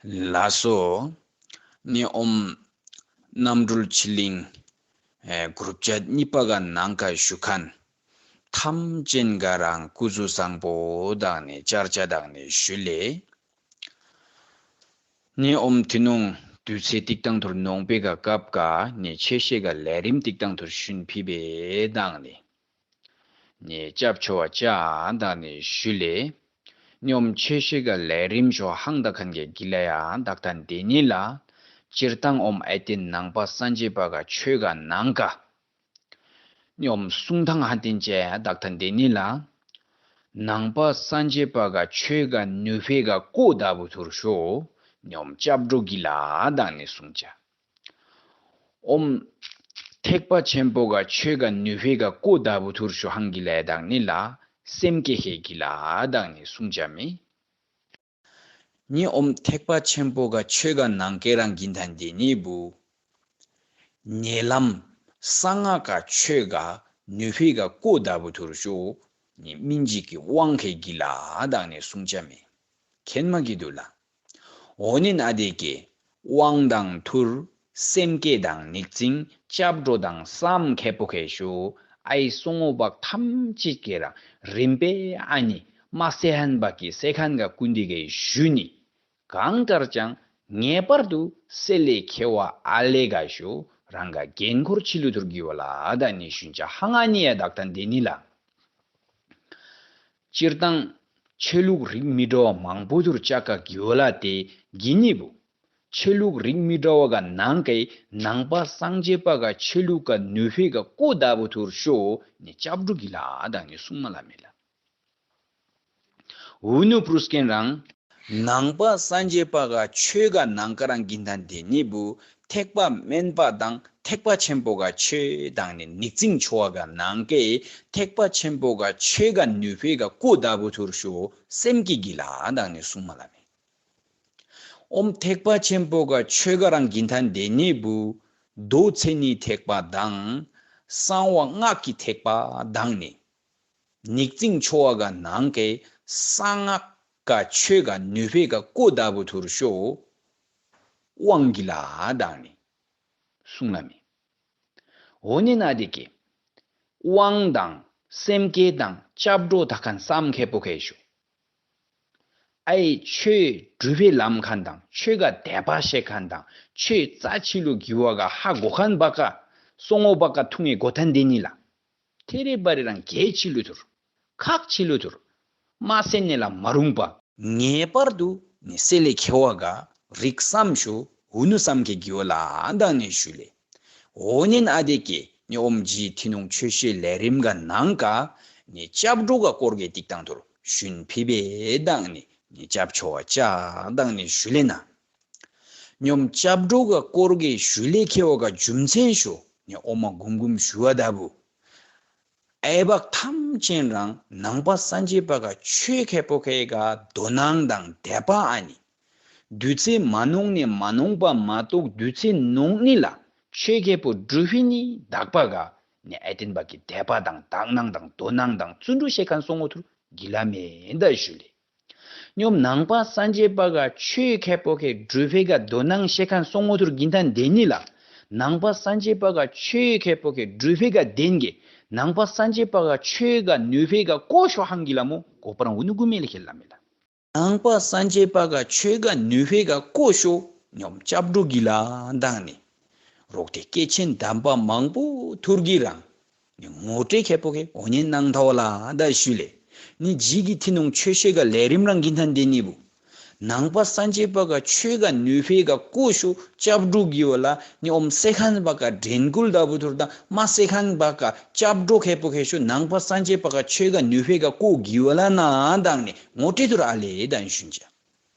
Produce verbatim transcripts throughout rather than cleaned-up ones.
ལགས་སོ། ནི་ཨོམ་རྣམ་གྲོལ་ཆོས་གླིང་། ཨེ་གུ་རུབ་བརྒྱ་གཉིས་པ་ག་ནང་ཀ་བཞུགས་མཁན་ཐམས་ཅད་ག་རང་སྐུ་གཟུགས་བཟང་པོ་དང་ནི་བཅར་བཅར་དང་ནི་ཞུ་ལེ། ནི་ཨོམ་ཐི་ནོང་དུས་ཚེས་ཏིག་ཏང་ཐུར་ནོང་པའི་ག་སྐབས་ག་ནི་ཆེ་ཤེས་ག་ལས་རིམ་ཏིག་ཏང་ཐུར་ཞུན་ཕི་བེ་དང་ནི། ནི་སྐྱབས་ཆོ་བ་ཅ་དང་ནི་ཞུ་ལེ། ཉོམ་ཆེ་ཤེས་ག་ལས་རིམ་ཤོ་ཧང་ད་ཁན་གེ་གི་ལ་ཡ་དག་ཐན་དེ་ནི་ལ། སྤྱིར་བཏང་ཨོམ་ཨེ་ཏིན་ནང་པ་སངས་རྒྱས་པ་ག་ཆོས་ག་ནང་ག། ཉོམ་གསུང་ཐང་ཧན་ཏིན་ཅེ་དག་ཐན་དེ་ནི་ལ། ནང་པ་སངས་རྒྱས་པ་ག་ཆོས་ག་ནུས་ཕེ་ག་ཀོ་ད་བུ་ཐུར་ཤོ། ཉོམ་སྐྱབས་འགྲོ་གི་ལ་དང་ནི་གསུང་ཅ། ཨོམ། ཐེག་པ་ཆེན་པོ་ག་ཆོས་ག་ནུས་ཕེ་ག་ཀོ་ད་བུ་ཐུར་ཤོ་ཧང་གི་ལ་དང་ནི་ལ། སེམས་ཀྱི་ཧེ་གི་ལ་དང་ནི་གསུང་ཅ་མི། ཉི་ཨོམ་ཐེག་པ་ཆེན་པོ་ག་ཆོས་ག་ནང་ཀེ་རང་གིན་ཐན་དེ་ནི་བུ། ཉེ་ལམ་གསང་སྔགས་ཀ་ཆོས་ག་ནུས་ཕེ་ག་ཀོ་ད་བུ་ཐུར་ཤོ། ནི་སྨིན་བྱེད་ཀྱི་དབང་ཁེ་གི་ལ་དང་ནི་གསུང་ཅ་མི། ཁེན་མ་གི་དུ་ལ། འོ་ནི་ན་དེ་ཀེ། དབང་དང་ཐུར། སེམས་བསྐྱེད་དང་ནིག་ཙིང་སྐྱབས་འགྲོ་དང་བསམ་ཁེ་པོ་ཁེ་ཤོ། ཨའི་སོ་ངོ་བག་ཐམས་ཅད་ཀེ་ར་རིམ་པེ་ཨ་ནི་མ་སེ་ཧན་བག་གི་སེ་ཁན་ག་ཀུན་དི་གེ་ཞུ་ནི། གང་ལྟར་ཀྱང་ངེས་པར་དུ་སེ་ལེ་ཁེ་བ་ཨ་ལེ་ག་ཤོ་རང་ག་འགན་འཁོར་ཆི་ལུ་ཐུར་གི་བ་ལ་ད་ནི་ཞུན་ཅ་ཧང་ཨ་ནི་ཡ་དག་ཐན་དེ་ནི་ལ། སྤྱིར་བཏང་ཆོས་ལུགས་རིགས་མི་འདྲ་བ་མང་པོ་ཐུར་ཅ་ཀ་གི་བ་ལ་དེ་གི་ནི་བུ། ཆོས་ལུགས་རིགས་མི་འདྲ་བ་ག་ནང་གི་ནང་པ་སངས་རྒྱས་པ་ག་ཆོས་ལུགས་ག་ནུས་ཕེ་ག་ཀོ་ད་བུ་ཐུར་ཤོ་ནི་སྐྱབས་འགྲོ་གི་ལ་དང་ནི་གསུང་མ་ལ་མེ་ལ། འུ་ནུ་པུ་རུ་སྐེན་རང་། ནང་པ་སངས་རྒྱས་པ་ག་ཆོས་ག་ནང་ཀ་རང་གིན་ཐན་དེ་ནི་བུ། ཐེག་པ་དམན་པ་དང་ཐེག་པ་ཆེན་པོ་ག་ཆོས་དང་ནི་ནིག་ཙིང་ཆོ་བ་ག་ནང་ཀེ། ཐེག་པ་ཆེན་པོ་ག་ཆོས་ག་ནུས་ཕེ་ག་ཀོ་ད་བུ་ཐུར་ཤོ་སེམས་ཀྱི་གི་ལ་དང་ནི་གསུང་མ་ལ་མེ། ཨོམ་ཐེག་པ་ཆེན་པོ་ག་ཆོས་ག་རང་གིན་ཐན་དེ་ནི་བུ། མདོ་མཚན་ཉིད་ཐེག་པ་དང་། གསང་བ་སྔགས་ཀྱི་ཐེག་པ་དང་ནི། ནིག་ཙིང་ཆོ་བ་ག་ནང་གི་གསང་སྔགས་ག་ཆོས་ག་ནུས་ཕེ་ག་ཀོ་ད་བུ་ཐུར་ཤོ། དབང་གི་ལ་དང་ནི། གསུང་ལ་མེ། འོ་ནི་ན་དེ་ཀེ། དབང་དང་སེམས་བསྐྱེད་དང་སྐྱབས་འགྲོ་ད་ཁན་བསམ་ཁེ་པོ་ཁེ་ཤོ། ཨའི་ཆོས་སྒྲུབ་པའི་ལམ་ཁན་དང་ཆོས་ག་དད་པ་ཤེས་ཁན་དང་ཆོས་རྩ་ཆི་ལུ་གི་བ་ག་ཧ་གོ་ཁན་བག་ག་སོ་ངོ་བག་ག་ཐུང་ངེ་གོ་ཐན་དེ་ནི་ལ། ཐེ་རེ་བ་རེ་རང་གེ་ཆི་ལུ་ཐུར། ཁག་ཆི་ལུ་ཐུར། མ་སེ་ནེ་ལ་མ་རུང་པ། ངེས་པར་དུ་ནི་སེ་ལེ་ཁེ་བ་ག་རིགས་བསམ་ཤོ་འུ་ནུ་བསམ་ཁེ་གི་བ་ལ་དང་ནི་ཞུ་ལེ། འོ་ནི་ན་དེ་ཀེ་ནི་ཨོམ་ཇི་ཐི་ནོང་ཆོས་ཤེས་ལས་རིམ་ག་ནང་ག་ནི་སྐྱབས་འགྲོ་ག་སྐོར་གེ་ཏིག་ཏང་ཐུར་ཞུན་ཕི་བེ་དང་ནི་ནི་སྐྱབས་ཆོ་བ་ཅ་དང་ནི་ཞུ་ལེ་ན། ཉོམ་སྐྱབས་འགྲོ་ག་སྐོར་གེ་ཞུ་ལེ་ཁེ་བ་ག་རྒྱུ་མཚན་ཤོ་ནི་ཨོ་མ་གུམ་གུམ་ཞུ་བ་ད་བུ། ཨའི་བག་ཐམས་ཅད་རང་ནང་པ་སངས་རྒྱས་པ་ག་ཆོས་ཁེ་པོ་ཁེ་ག་དོ་སྣང་དང་དད་པ་ཨ་ནི། དུས་ཚེ་མ་ནོང་ནི་མ་ནོང་པ་མ་གཏོགས་དུས་ཚེ་ནོང་ནི་ལ་ཆོས་ཁེ་པོ་སྒྲུབ་ཧི་ནི་དག་པ་ག་ནི་ཨའི་ཏིན་བག་གི་དད་པ་དང་དག་སྣང་དང་དོ་སྣང་དང་བརྩོན་འགྲུས་ཤེས་ཁན་སོ་ངོ་ཐུར་གི་ལ་མེ་ད་ཞུ་ལེ། ཉོམ་ནང་པ་སངས་རྒྱས་པ་ག་ཆོས་ཁེ་པོ་ཁེ་སྒྲུབ་ཧེ་ག་དོ་སྣང་ཤེས་ཁན་སོ་ངོ་ཐུར་གིན་ཐན་དེ་ནི་ལ། ནང་པ་སངས་རྒྱས་པ་ག་ཆོས་ཁེ་པོ་ཁེ་སྒྲུབ་ཧེ་ག་དེན་གེ། ནང་པ་སངས་རྒྱས་པ་ག་ཆོས་ག་ནུས་ཧེ་ག་ཀོ་ཤོ་ཧང་གི་ལ་མོ་གོ་པ་རང་འུ་ནུ་གུ་མེ་ལ་ཁེ་ལ་མེ་ལ། ནང་པ་སངས་རྒྱས་པ་ག་ཆོས་ག་ནུས་ཧེ་ག་ཀོ་ཤོ་ཉོམ་སྐྱབས་འགྲོ་གི་ལ་དང་ནི། རོག་ཏེ་སྐྱེས་ཆེན་དམ་པ་མང་པོ་ཐུར་གི་རང་། ནི་ངོ་སྤྲོད་ཁེ་པོ་ཁེ་འོ་ཉེན་གནང་ཐོག་ལ་ད་ཞུ་ལེ། ནི་ཇི་གི་ཐི་ནོང་ཆོས་ཤེས་ག་ལས་རིམ་རང་གིན་ཐན་དེ་ནི་བུ། ནང་པ་སངས་རྒྱས་པ་ག་ཆོས་ག་ནུས་ཧེ་ག་ཀོ་ཤོ་སྐྱབས་འགྲོ་གི་བ་ལ་ནི་ཨོམ་སེ་ཁན་བག་ག་དྲན་སྐུལ་ད་བུ་ཐུར་དང་མ་སེ་ཁན་བག་ག་སྐྱབས་འགྲོ་ཁེ་པོ་ཁེ་ཤོ་ནང་པ་སངས་རྒྱས་པ་ག་ཆོས་ག་ནུས་ཧེ་ག་ཀོ་གི་བ་ལ་ན་དང་ནི་ངོ་སྤྲོད་ཐུར་ཨ་ལེ་དང་ཞུན་ཅ།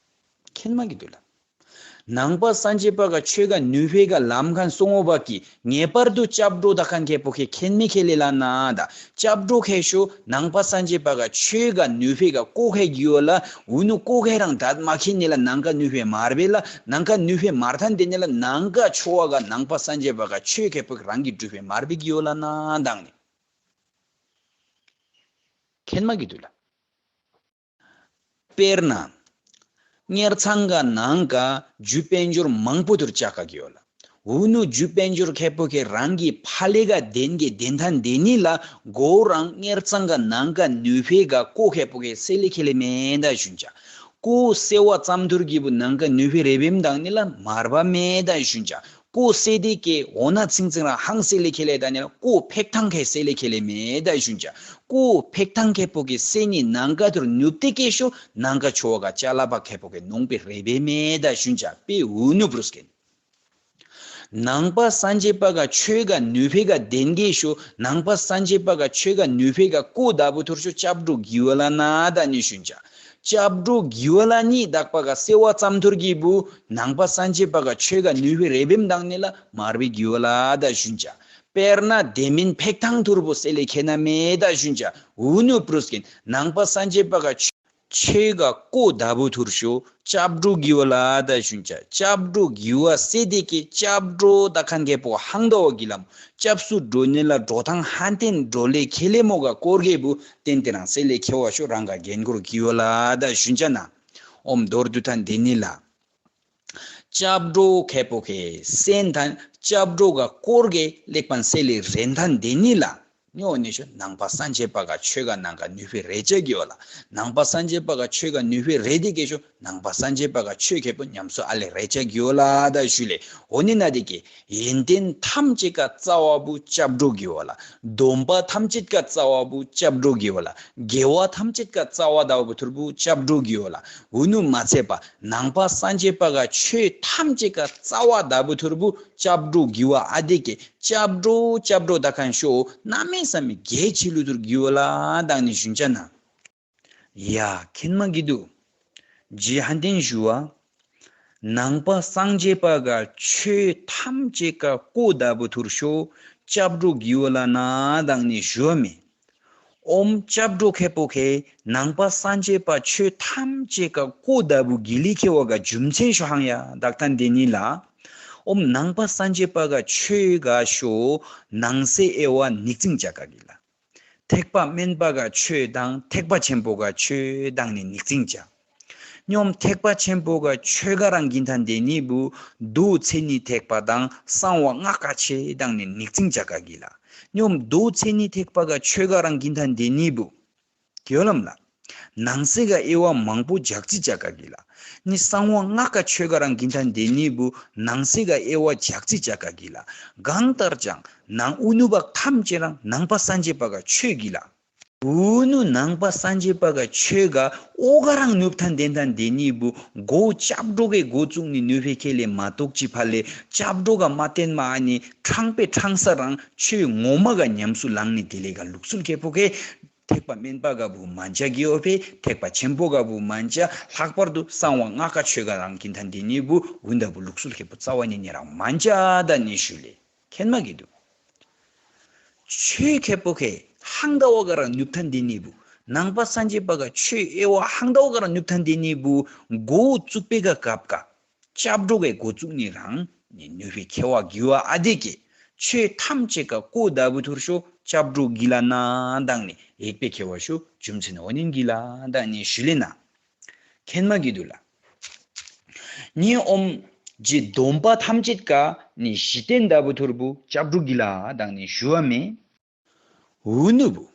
ཁེན་མ་གི་དུ་ལ། ནང་པ་སངས་རྒྱས་པ་ག་ཆོས་ག་ནུས་ཧེ་ག་ལམ་ཁན་སོ་ངོ་བག་གི་ངེས་པར་དུ་སྐྱབས་འགྲོ་ད་ཁན་ཁེ་པོ་ཁེ་ཁེན་མེ་ཁེ་ལེ་ལ་ན་ད། སྐྱབས་འགྲོ་ཁེ་ཤོ་ནང་པ་སངས་རྒྱས་པ་ག་ཆོས་ག་ནུས་ཧེ་ག་ཀོ་ཁེ་གི་བ་ལ་འུ་ནུ་ཀོ་ཁེ་རང་ད་མ་ཁེ་ནི་ལ་ནང་ག་ནུས་ཧེ་མར་བེ་ལ་ནང་ག་ནུས་ཧེ་མར་ཐན་དེ་ནི་ལ་ནང་ག་ཆོ་བ་ག་ནང་པ་སངས་རྒྱས་པ་ག་ཆོས་ཁེ་པོ་ཁེ་རང་གི་སྒྲུབ་ཧེ་མར་བེ་གི་བ་ལ་ན་དང་ནི། ཁེན་མ་གི་དུ་ལ། དཔེར་ན། གཉེར་ཚང་ག་ནང་ག་རྒྱུ་དཔལ་འབྱོར་མང་པོ་དུར་བཅའ་ག་གི་ཡོད་ལ། འུ་ནུ་རྒྱུ་དཔལ་འབྱོར་ཁེ་པོ་ཁེ་རང་གི་ཕ་ལེ་ག་དེན་གི་དེན་ཐན་དེ་ནི་ལ་གོ་རང་གཉེར་ཚང་ག་ནང་ག་ནུས་ཕེ་ག་ཀོ་ཁེ་པོ་ཁེ་སེ་ལེ་ཁེ་ལེ་མེ་ད་ཞུན་ཅ། ཀོ་སེ་བ་ཙམ་ཐུར་གི་བུ་ནང་ག་ནུས་ཕེ་རེ་བེམ་དང་ནི་ལ་མར་བ་མེ་ད་ཞུན་ཅ། ཀོ་སེ་དེ་ཀེ་འོ་ན་ཚིང་ཚིང་ར་ཧང་སེ་ལེ་ཁེ་ལེ་ད་ནི་ལ་ཀོ་ཕེག་ཐང་ཁེ་སེ་ལེ་ཁེ་ལེ་མེ་ད་ཞུན་ཅ། ཀོ་ཕེག་ཐང་ཁེ་པོ་ཁེ་སེ་ནི་ནང་ག་ཐུར་ནུབ་དེ་ཀེ་ཤོ་ནང་ག་ཆོ་བ་ག་ཅ་ལ་པ་ཁེ་པོ་ཁེ་ནོང་པེ་རེ་བེ་མེ་ད་ཞུན་ཅ་པེ་འུ་ནུ་བུ་རུ་སྐེན། ནང་པ་སངས་རྒྱས་པ་ག་ཆོས་ག་ནུས་ཕེ་ག་དེན་གེ་ཤོ་ནང་པ་སངས་རྒྱས་པ་ག་ཆོས་ག་ནུས་ཕེ་ག་ཀོ་ད་བུ་ཐུར་ཤོ་སྐྱབས་འགྲོ་གི་བ་ལ་ན་ད་ནི་ཞུན་ཅ། སྐྱབས་འགྲོ་གི་བ་ལ་ནི་དག་པ་ག་སེ་བ་ཙམ་ཐུར་གི་བུ་ནང་པ་སངས་རྒྱས་པ་ག་ཆོས་ག་ནུས་ཕེ་རེ་བེམ་དང་ནི་ལ་མར་བེ་གི་བ་ལ་ད་ཞུན་ཅ། དཔེར་ན་དེ་མིན་ཕེག་ཐང་ཐུར་བུ་སེ་ལེ་ཁེ་ན་མེ་ད་ཞུན་ཅ། འུ་ནུ་བུ་རུ་སྐེན་ནང་པ་སངས་རྒྱས་པ་ག་ཆོས། ཆོས་ག་ཀོ་ད་བུ་ཐུར་ཤོ་སྐྱབས་འགྲོ་གི་བ་ལ་ད་ཞུན་ཅ། སྐྱབས་འགྲོ་གི་བ་སེ་དེ་ཀེ་སྐྱབས་འགྲོ་ད་ཁན་གེ་པོ་ཧང་ད་བ་གི་ལམ་སྐྱབས་སུ་འགྲོ་ནི་ལ་འགྲོ་ཐང་ཧན་ཏེན་འགྲོ་ལེ་ཁེ་ལེ་མོ་ག་ཀོར་གེ་བུ་ཏེན་ཏེ་རང་སེ་ལེ་ཁེ་བ་ཤོ་རང་ག་རྒན་གོར་གི་བ་ལ་ད་ཞུན་ཅ་ན། ཨོམ་མདོར་དུ་ཐན་དེ་ནི་ལ། སྐྱབས་འགྲོ་ཁེ་པོ་ཁེ་སེན་ཐན་སྐྱབས་འགྲོ་ག་ཀོར་གེ་ལེགས་པན་སེ་ལེ་རེན་ཐན་དེ་ནི་ལ། ཉོ་ནི་ཤོ་ནང་པ་སངས་རྒྱས་པ་ག་ཆོས་ག་ནང་ག་ནུས་ཕེ་རེ་ཅ་གི་བ་ལ། ནང་པ་སངས་རྒྱས་པ་ག་ཆོས་ག་ནུས་ཕེ་རེ་དེ་ཀེ་ཤོ་ནང་པ་སངས་རྒྱས་པ་ག་ཆོས་ཁེ་པོ་ཉམས་སུ་ཨ་ལེ་རེ་ཅ་གི་བ་ལ་ད་ཞུ་ལེ། འོ་ནི་ན་དེ་ཀེ་ཡོན་ཏན་ཐམས་ཅད་ག་རྩ་བ་བུ་སྐྱབས་འགྲོ་གི་བ་ལ། སྡོམ་པ་ཐམས་ཅད་ག་རྩ་བ་བུ་སྐྱབས་འགྲོ་གི་བ་ལ། དགེ་བ་ཐམས་ཅད་ག་རྩ་བ་ད་བུ་ཐུར་བུ་སྐྱབས་འགྲོ་གི་བ་ལ། འུ་ནུ་མ་ཚད་པ་ནང་པ་སངས་རྒྱས་པ་ག་ཆོས་ཐམས་ཅད་ག་རྩ་བ་ད་བུ་ཐུར་བུ་སྐྱབས་འགྲོ་གི་བ་ཨ་དེ་ཀེ་སྐྱབས་འགྲོ་སྐྱབས་འགྲོ་ད་ཁན་ཤོ་ན་མེ་ས་མེ་གེ་ཆི་ལུ་ཐུར་གི་བ་ལ་དང་ནི་ཞུན་ཅ་ན། ཡ་ཁེན་མ་གི་དུ། ཇི་ཧན་ཏེན་ཞུ་བ། ནང་པ་སངས་རྒྱས་པ་ག་ཆོས་ཐམས་ཅད་ག་ཀོ་ད་བུ་ཐུར་ཤོ་སྐྱབས་འགྲོ་གི་བ་ལ་ན་དང་ནི་ཞུ་བ་མེ། ཨོམ་སྐྱབས་འགྲོ་ཁེ་པོ་ཁེ་ནང་པ་སངས་རྒྱས་པ་ཆོས་ཐམས་ཅད་ག་ཀོ་ད་བུ་གི་ལི་ཁེ་བ་ག་རྒྱུ་མཚན་ཤོ་ཧང་ཡ་དག་ཐན་དེ་ནི་ལ། ཨོམ་ནང་པ་སངས་རྒྱས་པ་ག་ཆོས་ག་ཤོ་ནང་སེ་ཨེ་བ་ནིག་ཙིང་ཅ་ག་གི་ལ། ཐེག་པ་དམན་པ་ག་ཆོས་དང་ཐེག་པ་ཆེན་པོ་ག་ཆོས་དང་ནི་ནིག་ཙིང་ཅ། སྙོམས་ཐེག་པ་ཆེན་པོ་ག་ཆོས་ག་རང་གིན་ཐན་དེ་ནི་བུ་མདོ་མཚན་ཉིད་ཐེག་པ་དང་གསང་བ་སྔགས་ཀ་ཆེ་དང་ནི་ནིག་ཙིང་ཅ་ག་གི་ལ། སྙོམས་མདོ་མཚན་ཉིད་ཐེག་པ་ག་ཆོས་ག་རང་གིན་ཐན་དེ་ནི་བུ། གི་ལམ་ལ། ནང་སེ་ག་ཨེ་བ་མང་པོ་ཇག་ཙི་ཅ་ག་གི་ལ། ནི་གསང་བ་སྔགས་ཀ་ཆོས་ག་རང་གིན་ཐན་དེ་ནི་བུ་ནང་སེ་ག་ཨེ་བ་ཇག་ཙི་ཅ་ག་གི་ལ། གང་ལྟར་ཀྱང་ནང་ཨུ་ནུ་བག་ཐམས་ཅད་རང་ནང་པ་སངས་རྒྱས་པ་ག་ཆོས་གི་ལ། ཨུ་ནུ་ནང་པ་སངས་རྒྱས་པ་ག་ཆོས་ག་ཨོ་ག་རང་ནུབ་ཐན་དེན་ཐན་དེ་ནི་བུ་གོ་སྐྱབས་འགྲོ་གི་གོ་བཙུགས་ནི་ནུས་ཕེ་ཁེ་ལེ་མ་གཏོགས་ཅི་ཕ་ལེ་སྐྱབས་འགྲོ་ག་མ་བསྟན་མ་ཨ་ནི་ཕྲང་པེ་ཕྲང་ས་རང་ཆོས་ངོ་མ་ག་ཉམས་སུ་ལང་ནི་དེ་ལེ་ག་ལུགས་སྲོལ་ཁེ་པོ་ཁེ། ཐེག་པ་དམན་པ་ག་བུ་མན་ཅ་གི་ཨོ་ཕེ་ཐེག་པ་ཆེན་པོ་ག་བུ་མན་ཅ་ལྷག་པར་དུ་གསང་བ་སྔགས་ཀ་ཆོས་ག་རང་གིན་ཐན་དེ་ནི་བུ་འུན་ད་བུ་ལུགས་སྲོལ་ཁེ་པོ་རྩ་བ་ནི་ནི་རང་མན་ཅ་ད་ནི་ཞུ་ལེ། ཁེན་མ་གི་དུ། ཆོས་ཁེ་པོ་ཁེ་ཧང་ད་བ་ག་རང་ནུབ་ཐན་དེ་ནི་བུ་ནང་པ་སངས་རྒྱས་པ་ག་ཆོས་ཨེ་བ་ཧང་ད་བ་ག་རང་ནུབ་ཐན་དེ་ནི་བུ་གོ་བཙུགས་པེ་ག་སྐབས་ག་སྐྱབས་འགྲོ་གི་གོ་བཙུགས་ནི་རང་ནི་ནུས་པའི་ཁེ་བ་གི་བ་ཨ་དེ་ཀེ་ཆོས་ཐམས་ཅད་ཀ་ཀོ་ད་བུ་ཐུར་ཤོ་སྐྱབས་འགྲོ་གི་ལ་ན་དང་ནི་ཡེག་པའི་ཁེ་བ་ཤོ་རྒྱུ་མཚན་འོ་ནིན་གི་ལ་དང་ནི་ཞུ་ལེ་ན། ཁེན་མ་གི་དུ་ལ། ནི་ཨོམ་ཇི་སྡོམ་པ་ཐམས་ཅད་ཀ་ནི་གཞི་རྟེན་ད་བུ་ཐུར་བུ་སྐྱབས་འགྲོ་གི་ལ་དང་ནི་ཞུ་བ་མེ། འུ་ནུ་བུ།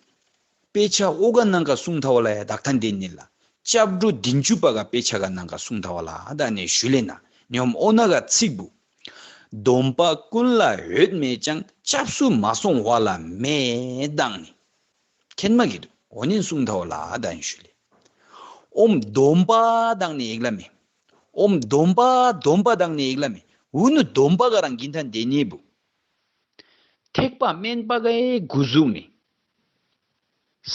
དཔེ་ཆ་ཨོ་ག་ནང་ག་གསུང་ཐ་བ་ལ་ཡ་དག་ཐ་འདི་ནི་ལ། སྐྱབས་འགྲོ་བདུན་ཅུ་པ་ག་དཔེ་ཆ་ག་ནང་ག་གསུང་ཐ་བ་ལ་ད་ནི་ཞུ་ལེ་ན་ཉོམ་ཨོ་ན་ག་ཚིག་བུ། སྡོམ་པ་ཀུན་ལ་འོད་མེད་ཀྱང་། སྐྱབས་སུ་མ་སོང་བ་ལ་མེད་དང་ནི། ཁེན་མ་གི་དུ་འོ་ནི་གསུང་ཐ་བ་ལ་ད་ནི་ཞུ་ལེ། ཨོམ་སྡོམ་པ་དང་ནི་ཡེག་ལ་མེ། ཨོམ་སྡོམ་པ་སྡོམ་པ་དང་ནི་ཡེག་ལ་མེ། འུ་ནུ་སྡོམ་པ་ག་རང་གིན་ཐ་འདི་ནི་བུ། ཐེག་པ་དམན་པ་གའི་གུ་ཟུག་ནི།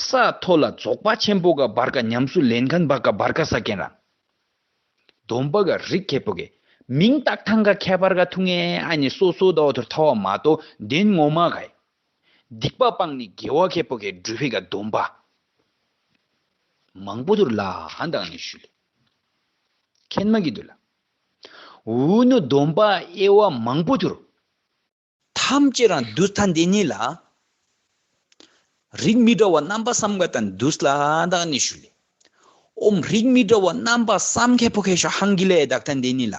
ས་མཐོ་ལ་རྫོགས་པ་ཆེན་པོ་ག་བར་ཀ་ཉམས་སུ་ལེན་མཁན་བ་ཀ་བར་ཀ་ས་ཀེན་ར། སྡོམ་པ་ག་རིགས་ཁེ་པོ་གེ། མིང་བཏགས་ཐང་ག་ཁྱད་པར་ག་ཐུང་ངེ་ཨ་ནི་སོ་སོ་ད་འོ་ཐུར་ཐ་བ་མ་གཏོགས་བདེན་ངོ་མ་གའི། སྡིག་པ་སྤངས་ནི་དགེ་བ་ཁེ་པོ་གེ་སྒྲུབ་ཕི་ག་སྡོམ་པ། མང་པོ་ཐུར་ལ་ཧ་འདང་ནི་ཞུ་ལེ། ཁེན་མ་གི་དུ་ལ། འུ་ནུ་སྡོམ་པ་དབྱེ་བ་མང་པོ་ཐུར། ཐམས་ཅད་རང་འདུས་ཐ་འདི་ཉིད་ལ། རིགས་མི་འདྲ་བ་རྣམ་པ་བསམ་ག་དང་འདུས་ལ་དག་ནི་ཞུ་ལེ། ཨོམ་རིགས་མི་འདྲ་བ་རྣམ་པ་བསམ་མཁས་པོ་ཁེ་ཤོ་ཧང་གི་ལེ་དག་ཐན་དེ་ནི་ལ།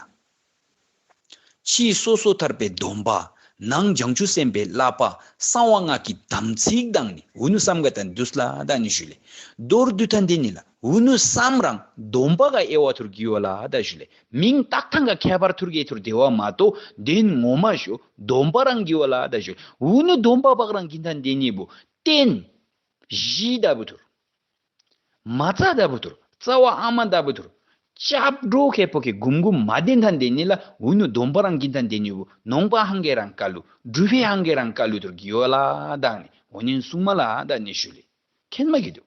ཕྱི་སོ་སོ་ཐར་པའི་སྡོམ་པ། ནང་བྱང་ཆུབ་སེམས་དཔའི་བསླབ་པ། གསང་བ་སྔགས་ཀྱི་དམ་ཚིག་དང་ནི་འུ་ནུ་བསམ་ག་ཐན་དུས་ལ་ད་ནི་ཞུ་ལེ། མདོར་བསྡུས་ཐན་དེ་ནི་ལ་འུ་ནུ་བསམ་རང་སྡོམ་པ་ག་དབྱེ་བ་ཐུར་གི་ཡོ་ལ་ད་ཞུ་ལེ། མིང་བཏགས་ཐང་ག་ཁྱད་པར་ཐུར་གི་ཐུར་དེ་བ་མ་གཏོགས་དེན་ངོ་མ་ཞུ་སྡོམ་པ་རང་གི་ཡོ་ལ་ད་ཞུ་ལེ། འུ་ནུ་སྡོམ་པ་བག་རང་གི་ཐན་དེ་ནི་བུ་རྟེན། གཞི་ལྟ་བུ་ཐུར། མ་རྩ་ལྟ་བུ་ཐུར། རྩ་བ་ཨ་མ་ལྟ་བུ་ཐུར། སྐྱབས་འགྲོ་ཁེ་པོ་ཁེ་གུམ་གུམ་མ་དེན་ཐན་དེ་ནི་ལ་འུ་ནུ་སྡོམ་པ་རང་གི་ཐན་དེ་ནི་བུ་ནོང་པ་ཧང་གེ་རང་ཀ་ལུ་སྒྲུབ་པའི་ཧང་གེ་རང་ཀ་ལུ་ཐུར་གི་ཡོ་ལ་དག་ནི་འོ་ནི་སུང་མ་ལ་དག་ནི་ཞུ་ལེ། མཁྱེན་མ་གི་དུ།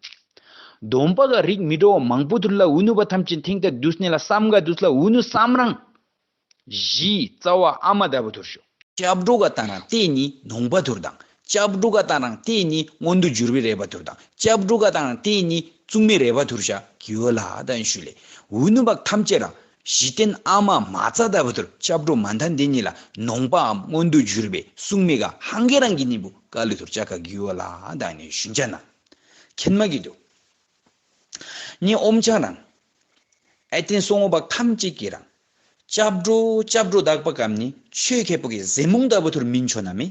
སྡོམ་པ་ག་རིགས་མི་འདྲ་བ་མང་པོ་ཐུར་ལ་འུ་ནུ་བ་ཐམས་ཅད་ཐེང་ཐ་དུས་ནི་ལ་བསམ་ག་དུས་ལ་འུ་ནུ་བསམ་རང་། གཞི་རྩ་བ་ཨ་མ་ལྟ་བུ་ཐུར་ཤོ། སྐྱབས་འགྲོ་ག་ཏང་རང་ཏེ་ནི་ནོང་པ་ཐུར་དང་། སྐྱབས་འགྲོ་ག་ཏང་རང་ཏེ་ནི་མངོན་དུ་གྱུར་པའི་རེ་བ་ཐུར་དང་། སྐྱབས་འགྲོ་ག་ཏང་རང་ཏེ་ནི་མཚུངས་མེད་རེ་བ་ཐུར་ཤ་གི་ཡོ་ལ་དང་ཞུ་ལེ། འུ་ནུ་བག་ཐམས་ཅད་རང་གཞི་རྟེན་ཨ་མ་མ་རྩ་ལྟ་བུ་ཐུར་སྐྱབས་འགྲོ་མ་ཐན་དེ་ནི་ལ་ནོང་པའམ་མངོན་དུ་གྱུར་པའི་མཚུངས་མེད་ག་ཧང་གེ་རང་གི་ནི་བུ་ཀ་ལུ་ཐུར་ཅ་ཀ་གི་ཡོ་ལ་དང་ནི་ཞུན་ཅ་ན། མཁྱེན་མ་གི་དུ། ནི་ཨོམ་ཆ་རང་། ཨེ་ཏེན་སོང་བ་ཐམས་ཅད་ཀྱི་རང་། སྐྱབས་འགྲོ་སྐྱབས་འགྲོ་དག་པ་གམ་ནི་ཆོས་ཁེ་པོ་གི་ཟེ་མུང་ལྟ་བུ་ཐུར་མིན་ཆོ་ན་མི།